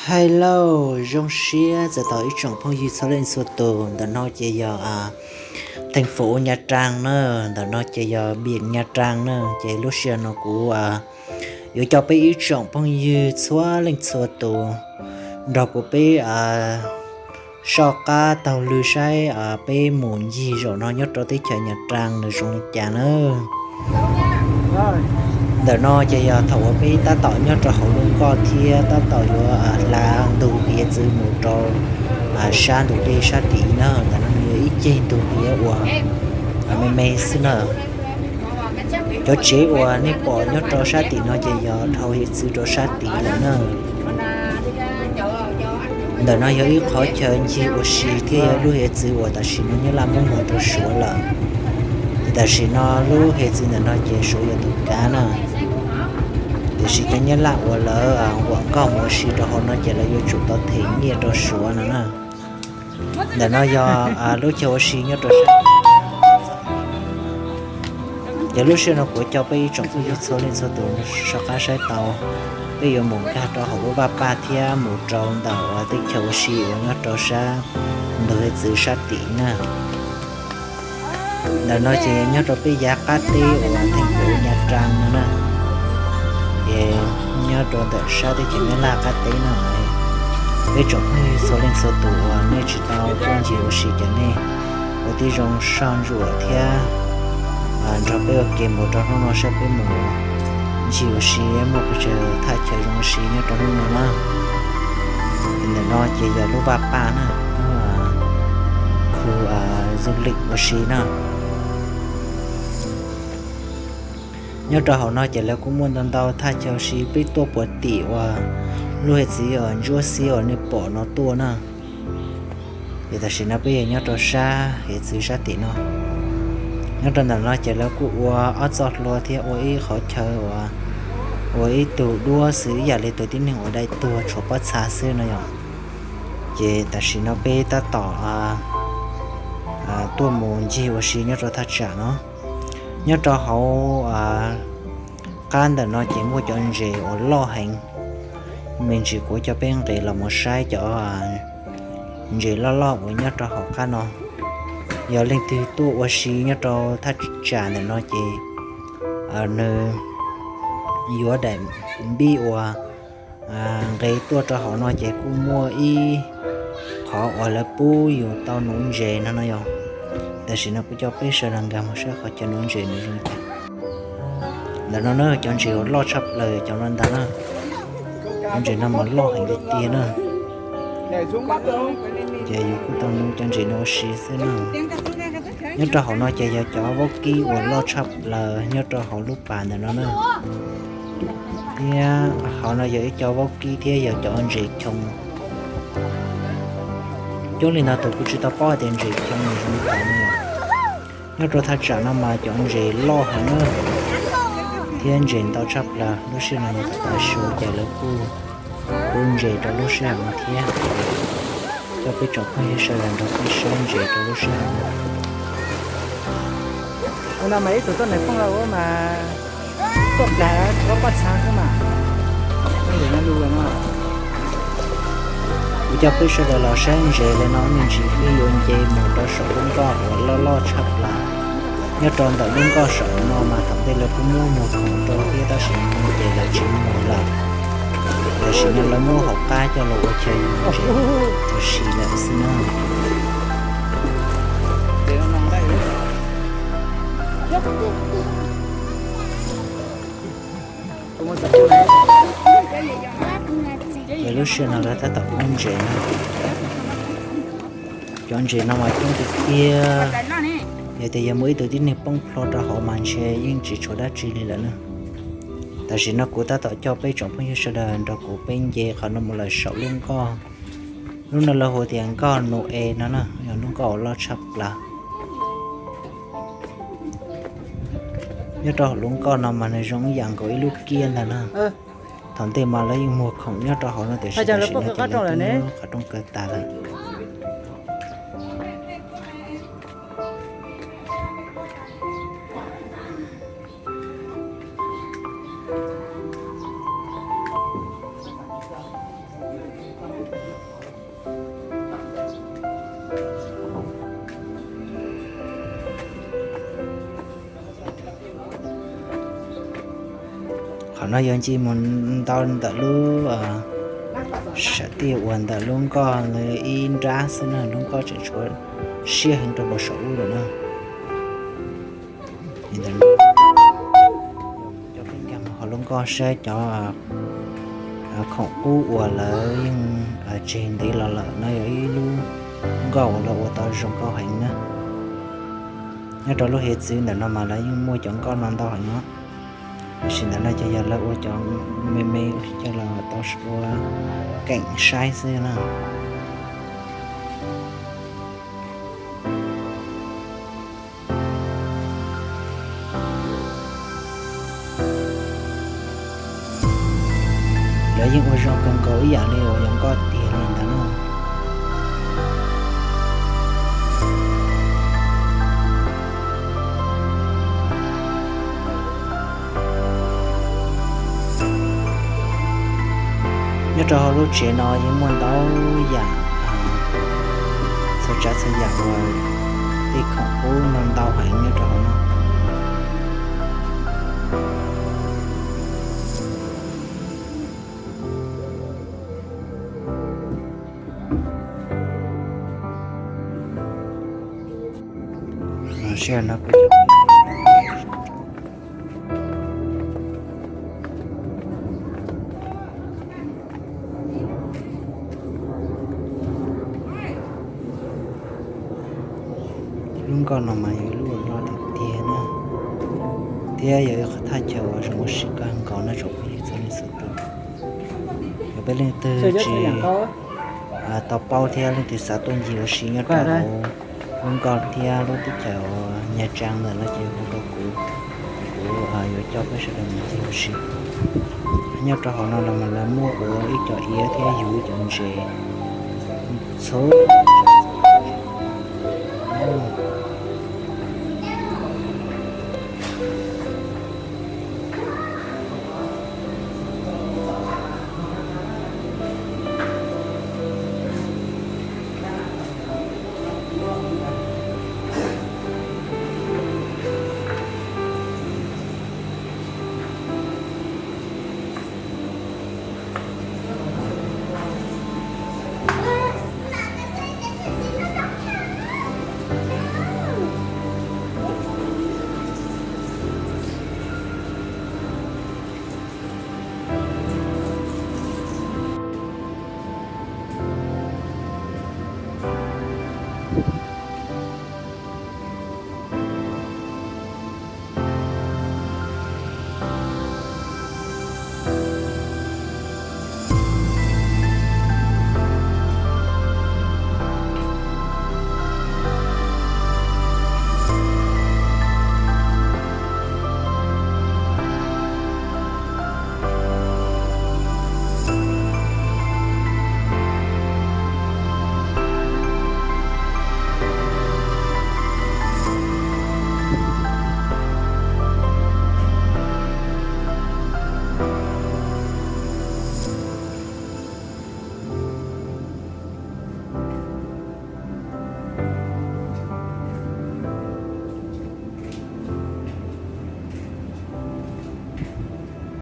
Hello, zoo siab txais tos ib tsoom phooj ywg txhua leej txhua tus. Ntawm no ces yog theej fum ua Nha Trang na, ntawm no ces yog npiam Nha Trang na. Ces lub sij hawm no kuv yuav coj peb ib tsoom phooj ywg txhua leej txhua tus nrog kuv peb soj qab taug lw saib peb mus ncig zaum no nyob rau teb chaws Nha Trang nws zoo li cas na. Ntawm no ces yog thaum uas peb tab tom nyob rau hauv lub nkoj thiab tab tom yuav hla ntug hiav txwv mus rau sab ntug dej sab tim na. Ntawm no nws yog ib ceg ntug hiav uas me me xwb na. Cov tsev uas nej pom nyob rau sab tim no ces yog dhau hiav txwv rau sab tid lawm na. Ntawm no yog ib qhov chaw ncig ua si thiab yog lub hiav txwv uas tam sim no Nyab Laj muab muag rau Suav lawm. Ces tam sim no lub hiav txwv ntawm no ces Suav yog tus kav na. Tiam sis cov Nyab Laj uas lawv huam nkoj mus ua si rau hauv no ces lawv yuav tsum tau them nyiaj rau Suav no na. Ntawm no yog lub chaw ua si nyob rau sab. Ces lub sij hawm no kuv coj peb ib tsoom phooj ywg txhua leej txhua tus soj qab saib tau, peb yuav mus nkag rau hauv lub vaj paj thiab mus rau ntawm uas teb chaws ua si uas nyob rau sab ntug hiav txwv sab tim na. Ntawm no ces nyob rau peb yav qab teb uas theej fum Nha Trang no na. Ces nyob rau ntawm sab teb chaws Nyab Laj qab teb no, peb tsoom phooj ywg txhua leej txhua tus uas nej tsis tau tuaj ncig ua si ces nej ua tib zoo soj ntsuam thiab nrog peb ua ke mus rau hnub no saib peb mus ncig ua si muaj pes tsawg thaj chaw zoo ua si nyob rau hnub no na. Ntawm no ces yog lub vaj paj na, khu du lịch ua si na. Nyob rau hauv no ces lawv kuj muaj ntau ntau thaj chaw ua si, peb tuaj puag tim uas lub hiav txwv uas ntsuab xiab uas nej pom no tuaj na. Ces tam sim no peb yog nyob rau sab hiav txwv sab tim no. Nyob rau ntawm no ces lawv kuj ua ob txoj hlua thiab ua ib qhov chaw uas ua ib tug duab xwb ib yam li tus tib neeg uas dai tuag tshuav pob txha xwb no yom. Ces tam sim no peb tab tom tuaj mus ncig ua si nyob rau thaj tsam no. Nyob rau hauv qab ntawm no ces muaj cov ntses uas loj heev. Me ntsis kuv coj peb nqis los mus saib cov ntses loj loj uas nyob rau hauv qab no. Yog leej twg tuaj ua si nyob rau thaj tsam ntawm no ces nws yuav daim npib uas nqis tuaj rau hauv no ces kuj muaj ib qhov uas lawv pub yus tau nuv ntses no no yog. Tam sim no kuv coj peb sawv daws nkag mus saib qhov chaw nuv ntses nws zoo li cas. Ntawm no na cov ntses uas loj tshaj plaws cov no ntag na. Cov ntses no mas loj heev li tiag na. Ces yus kuj tau nuv cov ntses no ua si xwb na. Nyob rau hauv no ces yog cov vaub kib uas loj tshaj plaws nyob rau hauv lub pas ntawm no na. Thiab hauv no yog ib co vaub kib thiab yog cov ntses choo. Coob li no tus kuj tsis tau paub hais tias ntses choo nws zoo li cas no. Nyob rau thaj tsam no mas cov ntses loj heev na, thiab ntses ntau tshaj plaws. Lub sij hawm no yog tav su ces lawv kuj pub ntses rau lub sij hawm no thiab. Coj peb tsoom phooj ywg sawv daws nrog peb saib ntses rau lub sij hawm no. Ua no mas ib tug tuaj nais phoo los ua mas tuaj plag tsis paub pob txha xwb mas. Kuv coj peb sawv daws los saib ntses li no me ntsis peb yuav nce mus rau saum lub nkoj uas loj loj tshaj plaws. Nyob rau ntawm lub nkoj saum no mas thaum ntej lawv kuj muab muag khoom rau thiab tab sis no ces lawv tsis muag lawm. Tam sim no lawv muab hauv qab coj los ua chaw ntses ua si lawm xwb na. Ces lub sij hawm no lawv tab tom pub ntses na. Cov ntses no mas coob tiag tiag, yog tias yog muaj ib tug tib neeg poob plho rau hauv mas ntshe yeej tsis tshuav dab tsi li lawm na. Tam sim no kuv tab tom coj peb tsoom phooj ywg sawv daws nrog kuv peb nce qhov no mus lawm saum lub nkoj. Lub no lawv hu tias nkoj Nu Es no na, yog lub nkoj uas loj tshaj plaws. Nyob rau hauv lub nkoj no mas nws zoo ib yam nkaus ib lub kiab ntag na. Thaum ntej mas lawv yeej muag khoom nyob rau hauv no tiam sis tam sim no ces lawv twb muab qhov rooj kaw tas lawm. No yog nce mus ntau ntawm lub, sab tiaj uas ntawm lub nkoj ntawd ib nrab xwb na, lub nkoj tseem tshuav siab heev rau nraum saum ub lawm na. Coj peb nkag mus hauv lub nkoj saib cov khoom qub uas lawv yeej tseg ntev los lawm no, yog ib lub nkoj uas lawv ua tau zoo nkauj heev na. Nyob rau lub hiav txwv ntawm no mas lawv yeej muaj cov nkoj no ntau heev os. Tiam sis ntawm no ces yog lawv ua cov me me coj los tau ua keem saib xwb na. Lawv yeej ua zoo kawg nkaus ib yam li uas yog nkoj tiag li ntawd na. Nyob rau hauv lub tsev no yeej muaj ntau yam, txhua tsav txhua yam uas tej khoom qub no ntau heev nyob rau hauv no. Sij hawm no kuv cov Lub nkoj no mas yog ib lub uas loj tiag tiag na, thiab yog ib qhov thaj chaw uas zoo ua si kawg nkaus no tsoom phooj ywg txhua leej txhua tus. Yog peb leej twg tsis tau paub thiab leej twg xav tuaj ncig ua si nyob rau hauv lub nkoj thiab lub teb chaws uas Nyaj Tsaa ntawm no ces hu rau kuv, kuv yuav coj peb sawv daws mus ncig ua si. Nyob rau hauv no los mas lawv muaj ua ib co iav thiab yug ib co ntses, txhua